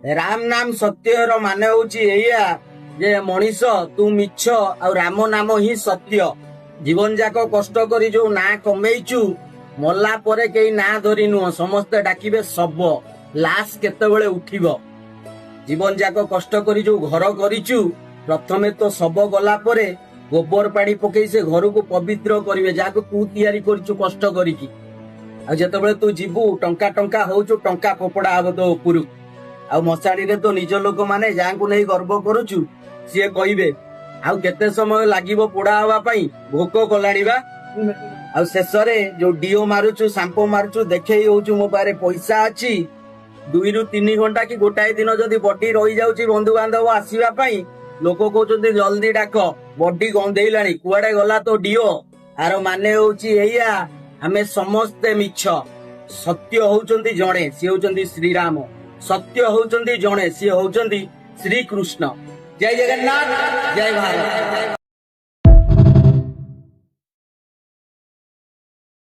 ରାମ ନାମ ସତ୍ୟର ମାନେ ହଉଛି ଏଇଆ ଯେ ମଣିଷ, ତୁ ମିଛ ଆଉ ରାମ ନାମ ହିଁ ସତ୍ୟ। ଜୀବନ ଯାକ କଷ୍ଟ କରି ଯୋଉ ନାଁ କମେଇଛୁ, ମଲା ପରେ କେହି ନାଁ ଧରି ନୁହଁ, ସମସ୍ତେ ଡାକିବେ ଶବ, ଲାଶ କେତେବେଳେ ଉଠିବ। ଜୀବନ ଯାକ କଷ୍ଟ କରି ଯୋଉ ଘର କରିଛୁ, ପ୍ରଥମେ ତ ଶବ ଗଲା ପରେ ଗୋବର ପାଣି ପକେଇ ସେ ଘରକୁ ପବିତ୍ର କରିବେ, ଯାହାକୁ ତୁ ତିଆରି କରିଛୁ କଷ୍ଟ କରିକି। ଆଉ ଯେତେବେଳେ ତୁ ଯିବୁ, ଟଙ୍କା ଟଙ୍କା ହଉଛୁ, ଟଙ୍କା ଫୋପଡା ହବ ତୋ ଉପରକୁ। ଆଉ ମଶାଣିରେ ତୋ ନିଜ ଲୋକମାନେ, ଯାହାଙ୍କୁ ନେଇ ଗର୍ବ କରୁଛୁ, ସିଏ କହିବେ, ଆଉ କେତେ ସମୟ ଲାଗିବ ପୋଡା ହବା ପାଇଁ, ଭୋକ କଲାଣି ବା। ଆଉ ଶେଷରେ ଯୋଉ ଡିଓ ମାରୁଛୁ, ସାମ୍ପୋ ମାରୁଛୁ, ଦେଖେଇ ହଉଛୁ ମୋ ପାଖରେ ପଇସା ଅଛି, 2ରୁ 3 ଘଣ୍ଟା କି ଗୋଟାଏ ଦିନ ଯଦି ବଡି ରହିଯାଉଛି ବନ୍ଧୁବାନ୍ଧବ ଆସିବା ପାଇଁ, ଲୋକ କହୁଛନ୍ତି, ଜଲ୍ଦି ଡାକ, ବଡି ଗନ୍ଧେଇଲାଣି, କୁଆଡେ ଗଲା ତୋ ଡିଓ? ଆର ମାନେ ହଉଛି ଏଇଆ, ଆମେ ସମସ୍ତେ ମିଛ। ସତ୍ୟ ହଉଛନ୍ତି ଜଣେ, ସିଏ ହଉଛନ୍ତି ଶ୍ରୀରାମ। ସତ୍ୟ ହଉଛନ୍ତି ଜଣେ, ସିଏ ହଉଛନ୍ତି ଶ୍ରୀକୃଷ୍ଣ। ଜୟ ଜଗନ୍ନାଥ, ଜୟ ଭାରତ।